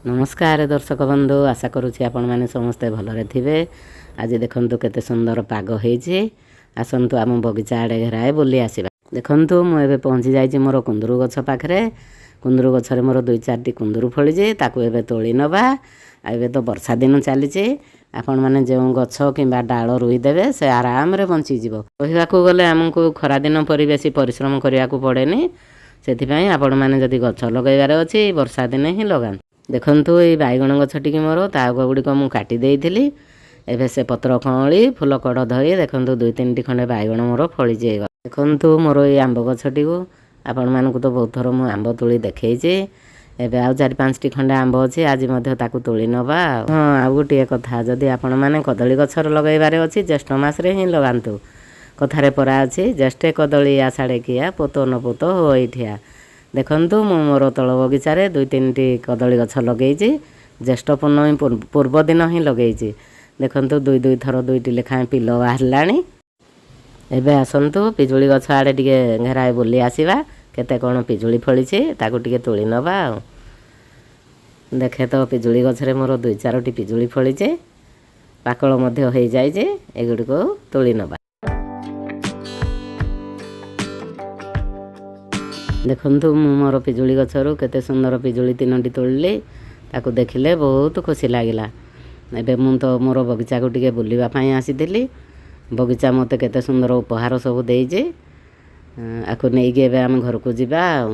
ନମସ୍କାର ଦର୍ଶକ ବନ୍ଧୁ, ଆଶା କରୁଛି ଆପଣମାନେ ସମସ୍ତେ ଭଲରେ ଥିବେ। ଆଜି ଦେଖନ୍ତୁ କେତେ ସୁନ୍ଦର ପାଗ ହେଇଛି। ଆସନ୍ତୁ ଆମ ବଗିଚା ଆଡ଼େ ଘେରାଏ ବୁଲି ଆସିବା। ଦେଖନ୍ତୁ, ମୁଁ ଏବେ ପହଞ୍ଚି ଯାଇଛି ମୋର କୁନ୍ଦୁରୁ ଗଛ ପାଖରେ। କୁନ୍ଦୁରୁ ଗଛରେ ମୋର ଦୁଇ ଚାରିଟି କୁନ୍ଦୁରୁ ଫଳିଛି, ତାକୁ ଏବେ ତୋଳି ନେବା। ଆଉ ଏବେ ତ ବର୍ଷା ଦିନ ଚାଲିଛି। ଆପଣମାନେ ଯେଉଁ ଗଛ କିମ୍ବା ଡାଳ ରୋଇଦେବେ, ସେ ଆରାମରେ ବଞ୍ଚିଯିବ। କହିବାକୁ ଗଲେ ଆମକୁ ଖରାଦିନ ପରି ବେଶୀ ପରିଶ୍ରମ କରିବାକୁ ପଡ଼େନି। ସେଥିପାଇଁ ଆପଣମାନେ ଯଦି ଗଛ ଲଗାଇବାର ଅଛି, ବର୍ଷା ଦିନେ ହିଁ ଲଗାନ୍ତୁ। ଦେଖନ୍ତୁ, ଏଇ ବାଇଗଣ ଗଛଟିକି ମୋର ତା ଅଗ ଗୁଡ଼ିକ ମୁଁ କାଟି ଦେଇଥିଲି। ଏବେ ସେ ପତ୍ର କଅଁଳି ଫୁଲ କଢ଼ ଧରି ଦେଖନ୍ତୁ ଦୁଇ ତିନିଟି ଖଣ୍ଡେ ବାଇଗଣ ମୋର ଫଳିଛି ଏଇ। ଦେଖନ୍ତୁ ମୋର ଏଇ ଆମ୍ବ ଗଛଟିକୁ। ଆପଣମାନଙ୍କୁ ତ ବହୁତ ଥର ମୁଁ ଆମ୍ବ ତୋଳି ଦେଖେଇଛି। ଏବେ ଆଉ ଚାରି ପାଞ୍ଚଟି ଖଣ୍ଡେ ଆମ୍ବ ଅଛି, ଆଜି ମଧ୍ୟ ତାକୁ ତୋଳି ନେବା। ଆଉ ହଁ, ଆଉ ଗୋଟିଏ କଥା, ଯଦି ଆପଣମାନେ କଦଳୀ ଗଛର ଲଗାଇବାରେ ଅଛି, ଜ୍ୟେଷ୍ଠ ମାସରେ ହିଁ ଲଗାନ୍ତୁ। କଥାରେ ପରା ଅଛି, "ଜ୍ୟେଷ୍ଠେ କଦଳୀ ଆଷାଢ଼େ ଖିଆ, ପୋତ ନ ପୋତ ହୋଇ ଠିଆ"। ଦେଖନ୍ତୁ, ମୁଁ ମୋର ତଳ ବଗିଚାରେ ଦୁଇ ତିନିଟି କଦଳୀ ଗଛ ଲଗେଇଛି। ଜ୍ୟେଷ୍ଠ ପୂର୍ଣ୍ଣମୀ ପୂର୍ବ ଦିନ ହିଁ ଲଗେଇଛି। ଦେଖନ୍ତୁ, ଦୁଇ ଦୁଇ ଥର ଦୁଇଟି ଲେଖାଏଁ ପିଲ ବାହାରିଲାଣି। ଏବେ ଆସନ୍ତୁ ପିଜୁଳି ଗଛ ଆଡ଼େ ଟିକେ ଘେରାଏ ବୁଲି ଆସିବା। କେତେ କ'ଣ ପିଜୁଳି ଫଳିଛି, ତାକୁ ଟିକେ ତୋଳି ନେବା। ଆଉ ଦେଖେ ତ, ପିଜୁଳି ଗଛରେ ମୋର ଦୁଇ ଚାରୋଟି ପିଜୁଳି ଫଳିଛି, ପାକଳ ମଧ୍ୟ ହେଇଯାଇଛି। ଏଗୁଡ଼ିକୁ ତୋଳି ନେବା। ଦେଖନ୍ତୁ, ମୁଁ ମୋର ପିଜୁଳି ଗଛରୁ କେତେ ସୁନ୍ଦର ପିଜୁଳି ତିନୋଟି ତୋଳିଲି। ତାକୁ ଦେଖିଲେ ବହୁତ ଖୁସି ଲାଗିଲା। ଏବେ ମୁଁ ତ ମୋର ବଗିଚାକୁ ଟିକେ ବୁଲିବା ପାଇଁ ଆସିଥିଲି। ବଗିଚା ମୋତେ କେତେ ସୁନ୍ଦର ଉପହାର ସବୁ ଦେଇଛି। ଆକୁ ନେଇକି ଏବେ ଆମେ ଘରକୁ ଯିବା। ଆଉ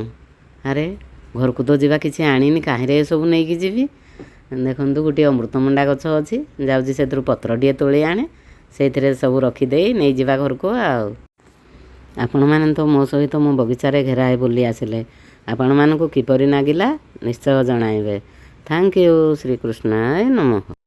ଆରେ, ଘରକୁ ତ ଯିବା, କିଛି ଆଣିନି। କାହିଁରେ ଏସବୁ ନେଇକି ଯିବି? ଦେଖନ୍ତୁ, ଗୋଟିଏ ଅମୃତଭଣ୍ଡା ଗଛ ଅଛି। ଯାଉଛି ସେଥିରୁ ପତ୍ରଟିଏ ତୋଳି ଆଣେ, ସେଇଥିରେ ସବୁ ରଖିଦେଇ ନେଇଯିବା ଘରକୁ। ଆଉ ଆପଣମାନେ ତ ମୋ ସହିତ ମୋ ବଗିଚାରେ ଘେରାଏ ବୁଲି ଆସିଲେ। ଆପଣମାନଙ୍କୁ କିପରି ନାଗିଲା, ନିଶ୍ଚୟ ଜଣାଇବେ। Thank you. ଶ୍ରୀକୃଷ୍ଣାୟ ନମଃ।